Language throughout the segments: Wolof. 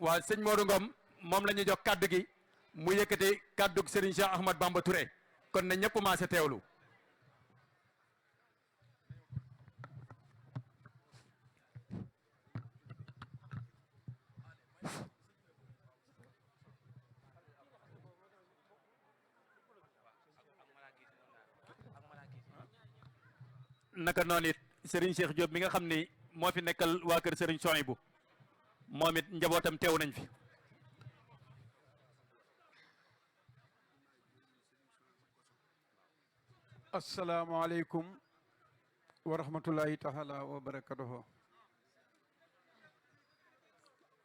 waa sëñ Modou Ngom moom la ñu jox kaddu gi mu yëkkati kaddu Serigne Cheikh Ahmad Bamba Touré kon na ñëpp maase teewlu. naka noonu it Serigne Cheikh Diop mi nga xam ni moo fi nekkal waa kër Serigne Souhaïbou moom it njabootam teew nañ fi. asalaamaaleykum wa rahmatullahi taala wa barakatuhu.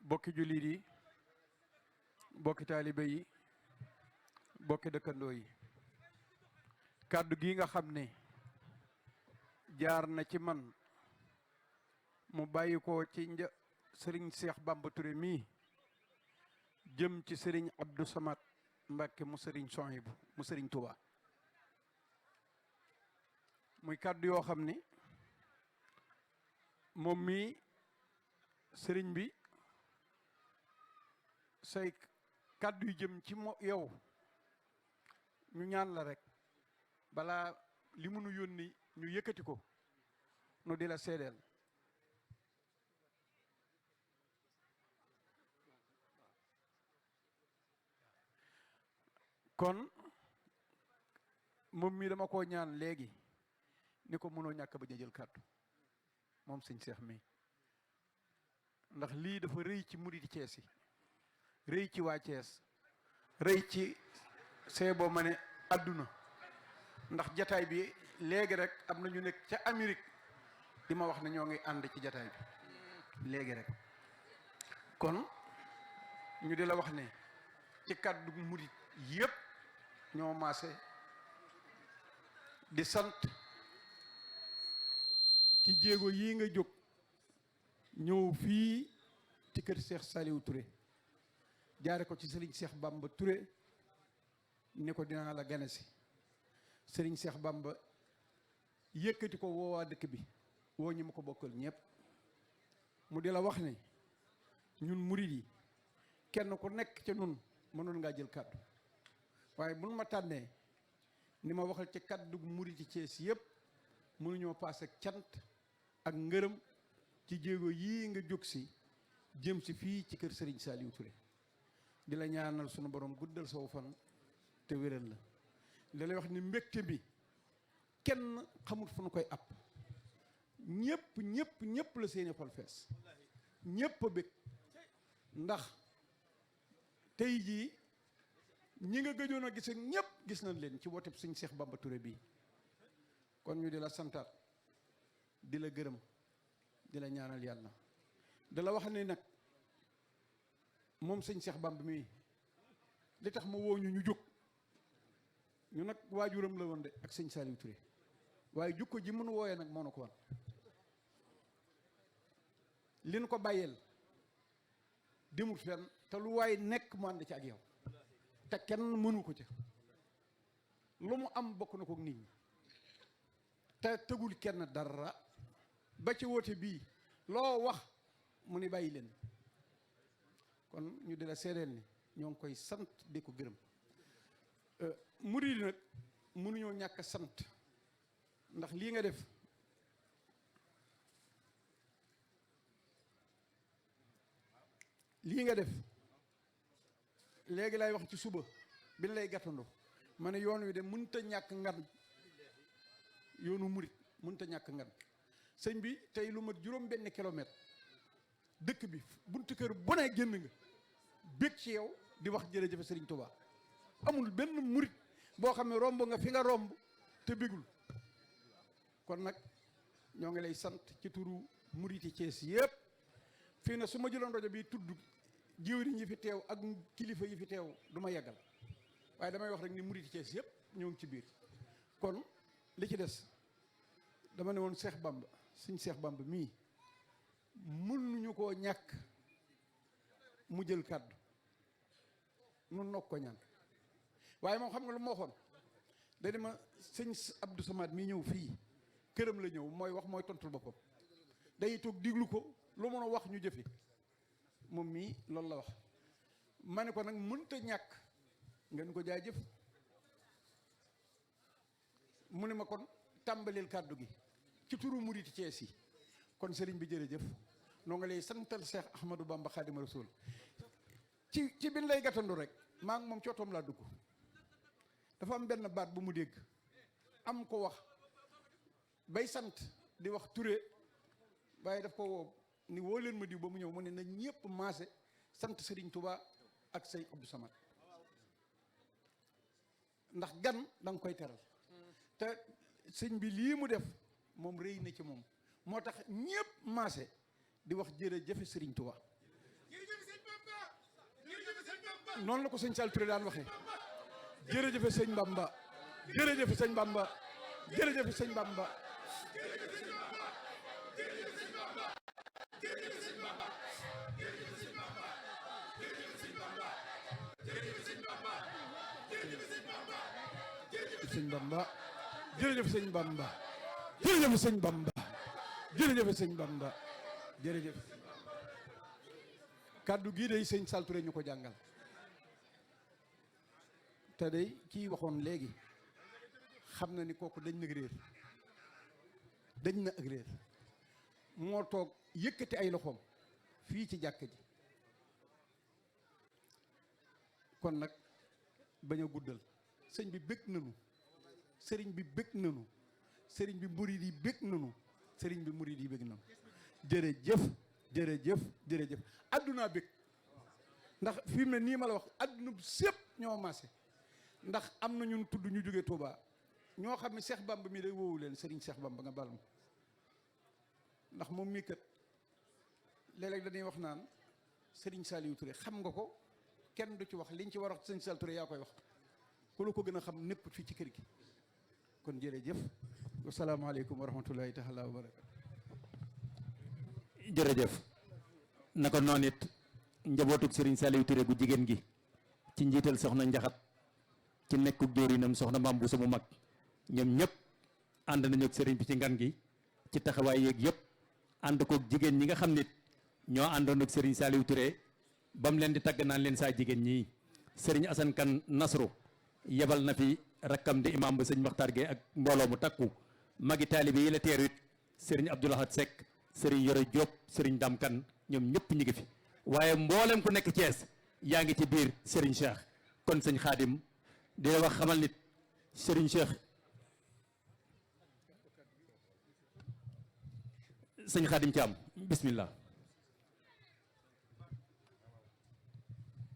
bokki jullit yi, bokki taalibe yi, bokki dëkkandoo yi, kàddu gi nga xam ne jaar na ci man mu bàyyi ko ci sëriñ Cheikh Bamba Touré mii jëm ci sëriñ Abdou Samad Mbàkke mu sëriñ Souhaïbou mu sëriñ Touba. muy kàddu yoo xam ni moom mii sëriñ bi say kàddu yu jëm ci yow ñu ñaan la rek balaa li mu nu yónni ñu yëkkati ko nu di la seedeel. kon moom mii dama koo ñaan léegi ni ko mënoo ñàkk ba jël kàddu moom sëñ Cheikh mi ndax lii dafa rëy ci muridi Cees yi, rëy ci waa Cees, rëy ci seeboo ma ne adduna. ndax jataay bi léegi rek am na ñu nekk ca Amérique di ma wax ne ñoo ngi ànd ci jataay bi léegi rek. kon ñu di la wax ne ci kàddu murid yépp ñoo maase di sant ci jéego yii nga jóg ñëw fii ci kër Cheikh Saliou Touré jaare ko ci Serigne Cheikh Bamba Touré ni ko dinaa la gane si. Serigne Cheikh Bamba yëkkati ko woowaa dëkk bi woo ñi ma ko bokkal ñëpp mu di la wax ne ñun murid yi kenn ku nekk ca nun mënoon ngaa jël kàddu waaye buñ ma tànnee ni ma waxal ci kàddu murid yi Cees yëpp mënuñoo paase ak cant ak ngërëm ci jéego yii nga jóg si jëm si fii ci kër Serigne Saliou Touré di la ñaanal sunu borom guddal saw fan te wéral la. li lay wax ni mbégte bi kenn xamul fu nu koy app ñëpp la seeni xol fees ñëpp a bég ndax tey jii ñi nga gëjoon a gis ak ñëpp gis nañ leen ci wooteb sëñ Cheikh Bamba Touré bii. kon ñu di la santaat di la gërëm di la ñaanal yàlla di la wax ni nag moom sëñ Cheikh Bamba mii li tax ma woo ñu jóg ñu nag waajuram la woon de ak sëñ Saliou Touré waaye jukko ji mënu wooyee nag moo na ko wan li nu ko bàyyeel demul fenn te lu waay nekk mu ànd ci ak yow te kenn mënu ko ca lu mu am bokk na ko nit ñi te tëgul kenn dara ba ci woote bii loo wax mu ni bàyyi leen. kon ñu di la seedeel ni ñoo ngi koy sant di ko gërëm. murid nag mënuñoo ñàkk sant ndax lii nga def léegi lay wax ci suba bi lay gàttandoo ma ne yoon wi de mënta ñàkk ngan yoonu murid mënta ñàkk ngan sëñ bi tey lu mat juróom benn kilomètre dëkk bi buntu kër bu ne génn nga bég ci yow di wax jërëjëf Sëriñ Tuubaa amul benn murit boo xam ne romb nga fi nga romb te bégul. kon nag ñoo ngi lay sant ci turu muriti Cees yëpp fii na su ma jëloon rajo bi tudd jiwriñ yi fi teew ak kilifa yi fi teew du ma yeggal waaye damay wax rek ni muriti Cees yëpp ñoo ngi ci biir. kon li ci des dama ne woon Cheikh Bamba suñ Cheikh Bamba mii mënuñu koo ñàkk mu jël kàddu nun nokk ko ñaan waaye moom xam nga lu ma waxoon da ma sëñ Abdou Samad mii ñëw fii këram la ñëw mooy wax mooy tontul boppam day toog diglu ko lu mën a wax ñu jëfe moom mii loolu la wax ma ne ko nag mënta ñàkk ngeen ko jaajëf mu ne ma kon tàmbalil kàddu gi ci turu murit Cees yi kon sëriñ bi jërëjëf noo nga lay santal Cheikh Ahmadou Bamba Xaadimu Rasuul ci bin lay gàttandu rek maa ngi moom cootoom laa dugg dafa am benn baat bu mu dégg am ko wax bay sant di wax Touré waaye daf ko woo ni woo leen ma diw ba mu ñëw mu ne na ñëpp maase sant Serigne Touba ak sëñ Abdou Samad ndax gan da nga koy teral te sëñ bi lii mu def moom rëy na ci moom moo tax ñëpp maase di wax jërëjëf Serigne Touba noonu la ko sëñ Sall Touré daan waxee jërëjëf sëñ Bamba jërëjëf sëñ Bamba jërëjëf sëñ Bamba sëñ Bamba jërëjëf sëñ Bamba jërëjëf sëñ Bamba jërëjëf sëñ Bamba jërëjëf kàddu gii day sëñ Sall Touré ñu ko jàngal te day kii waxoon léegi xam na ni kooku dañ nag réer dañ na ak réer moo toog yëkkati ay loxoom fii ci jàkk ji kon nag bañ a guddal sëñ bi bëgg nanu sëriñ bi bëgg nanu sëriñ bi murid yi bëgg nanu sëriñ bi murid yi bëgg nanu jërëjëf jërëjëf jërëjëf addunaa bëgg ndax fi mu ne nii ma la wax adduna sépp ñoo maase ndax am na ñun tudd ñu jóge Touba ñoo xam ne Cheikh Bamba mi day woowu leen sëriñ Cheikh Bamba nga bal ma ndax moom mii kat léeg-léeg dañuy wax naan sëriñ Saliou Touré xam nga ko kenn du ci wax liñ ci war a wax sëriñ Saliou Touré yaa koy wax ku la ko gën a xam nekkut fii ci kër gi kon jërëjëf wasalaamaaleykum wa rahmatullahi taala wa barakatu jërëjëf naka noonu it njabootug Serigne Saliou Touré gu jigéen gi ci njiital soxna Njaxat ci nekkug jóorinam soxna Maam Bousso mu mag ñoom ñëpp ànd nañu ak Serigne bi ci ngan gi ci taxawaay yeeg yëpp ànd koog jigéen ñi nga xam nit ñoo àndoon ak Serigne Saliou Touré ba mu leen di tagg naan leen saa jigéen ñii Serigne Assane Kane Nasru yebal na fi rakkam di imam ba sëñ Maxtar Gueye ak mbooloo mu takku magi taalibe yi la teeru it Serigne Abdoulahad Seck Serigne Yoro Diop Serigne Dam Kane ñoom ñëpp ñu ngi fi waaye mboolem ku nekk Thiès yaa ngi ci biir Serigne Cheikh kon sëñ Xaadim di la wax xamal nit Serigne Cheikh sëñ Xaadim Thiam bismillah